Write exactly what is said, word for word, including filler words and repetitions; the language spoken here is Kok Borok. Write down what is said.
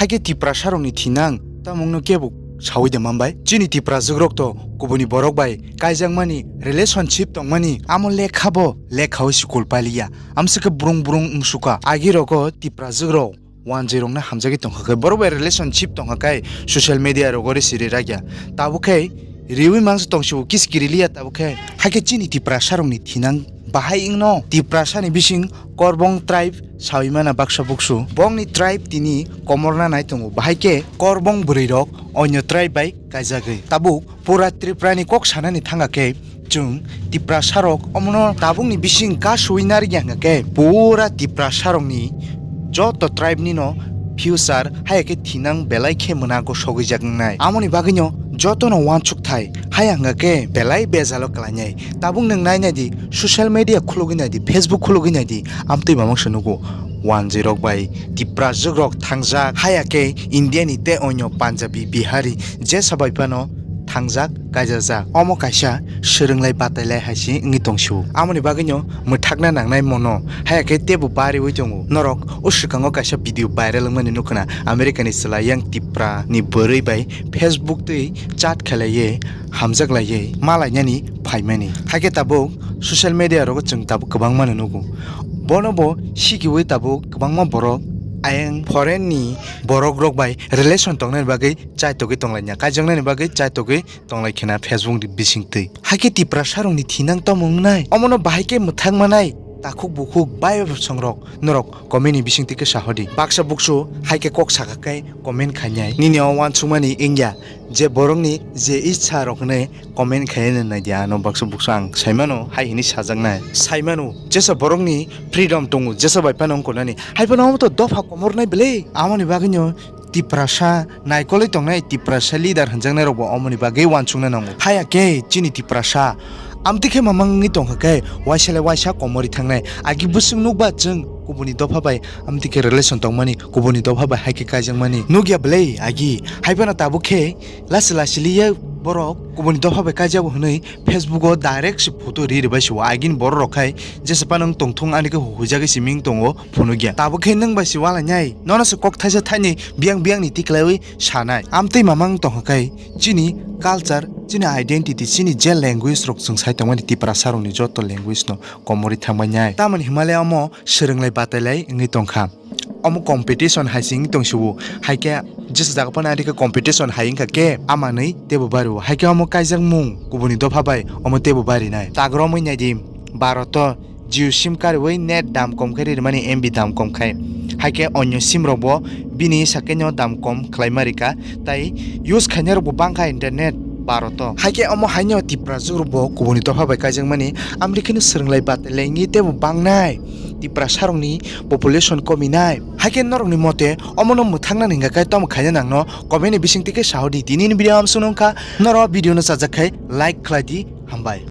Haikhe Tiprasarokni thinang tamungno kebo saui de manbai? Chini Tiprajwkrok to kubuni borok bai kaijakmani, relationship tongmani, amo lekhabo lekhaui school pailiya. Amswkhe brung brung wngsuka. Agirogo Tiprajwkrok wanjwirokno hamjagwi tongkha khe, borok bai relationship tongkha khe social media rogo ri siri rakya. Tabuk khe riui mangsa tongsibo kiskiri liya tabuk khe. Haikhe chini Tiprasarokni thinang bahai wngno? Tiprasani bising Korbong tribe saui mana baksa buksu. Bongni tribe tini komorna nai tongo. Bahai khe Korbong bwrwirok onyo tribe bai kaijagwi. Tabuk pura Tripurani kok sanani thangkha khe chwng Tiprasarok omono tabukni bising kasui narikya hwnkha khe pura Tiprasarokni joto tribe nino future haya khe thinang belai khe mwnago sogwijak wngnai. Amoni bagwino jotono wansukthai haya hwnkha khe belai bejalo kwlainai. Tabuk nwng nainai di, social media khulugwi nai di, Facebook khulugwi nai di, amtwi mamang se nugo. Wanjwirok bai Tiprajwkrok thangjak, haya khe India ni tei onyo Punjabi, Bihari jesa bai phano thangjak, kaijajak. Omo kaisa swrwnglai batailai hai se wngwi tongsiwo. Amoni bagwino mwthakna nangnai mono, haya khe teibo bariui tongo. Norok o swkango kaisa video viral wngmani nukha na, America ni chwla yang Tipra ni bwrwi bai Facebook twi chat khlaiwi hamjak laiwi ma lainani phaimani. Haikhe tabuk social media rogo chwng tabuk kwbangma no nugo. Bono bo sikiui tabuk kwbangma borok ayang foreign ni borok rok bai relation tongnani bagwi chaitogwi tonglaina, kaijaknani bagwi chaitogwi tonglai khena Facebook ni bisingtwi. Haikhe Tiprasarokni thinang tamo wngnai? Omono bahai khe mwthang manai takhuk bukhuk bai bwsongrok norok comment ni bisingtwi khe sahodi. Baksa buksu hai khe kok sakha khe comment khainai. Nini o wansukmani wngya je borokni je ichha rok hwnwi comment khainai nai di, ano baksa buksu ang saimano hai hwnwi sajaknai. Saimano jesa borokni freedom tongo, jesa bai phano wngkha nani. Hai phano omo to dopha komornai bwle. Amoni bagwino Tiprasa naikolwi tongnai, Tiprasa leader hwnjaknai rokbo omoni bagwi wansukna nango. Haya khe chini Tiprasa amtwi khe mamang wngwi tongkha khe waisa le waisa komorwi thangnai. Agi bwswk nukba chwng kubuni dopha bai amtwi khe relation tongmani, kubuni dopha bai hai khe kaijakmani. Nukya bwle agi? Hai phano tabuk khe lasi lasi liya borok kubuni dopha bai kaijago hwnwi Facebook o direct se photo ri rwbai se o. Agini borok rok khai jesa phano wng tongthung ani khe huijagwi simi wng tongo. Phunukya. Tabuk khe nwng bai se walainai. Nono se kok thaisa thaini biyang biyang ni tiklaiwi sanai. Amtwi mamang tongkha khe chini culture, chini identity, chini je language rok chwng sai tongmani Tiprasa rokni joto language no komorwi thangbainai. Tamoni himalaya omo swrwnglai batailai wngwi tongkha. Omo competition hai se wngwi tongsiwo. Hai khe jesa jaga phano ari khe competition hai wngkha khe amanwi teibo bari o. Hai khe omo kaijakmung kubuni dopha bai omo teibo barinai. Tagromwi naidi. Bharat o Jio sim kariui net dam kom khe ri rwmani, M B dam kom khai. Hai khe onyo sim rok bo bini sakhe no dam kom khlai ma rika, tai use khainai rok bo bang kha internet Bharat o. Hai khe omo hai no Tiprajwk rok bo kubuni dopha bai kaijakmani, amri kheno swrwnglai batailai wngwi teibo bangnai Tiprasa rokni population kominai. Hai khe norokni mote omono mwthaknani hwnkha khe tamo khaina nangno comment ni bisingtwi khe sahodi. Tini ni video amsung nung kha, norok video no chajak khai like khlai di, hambai.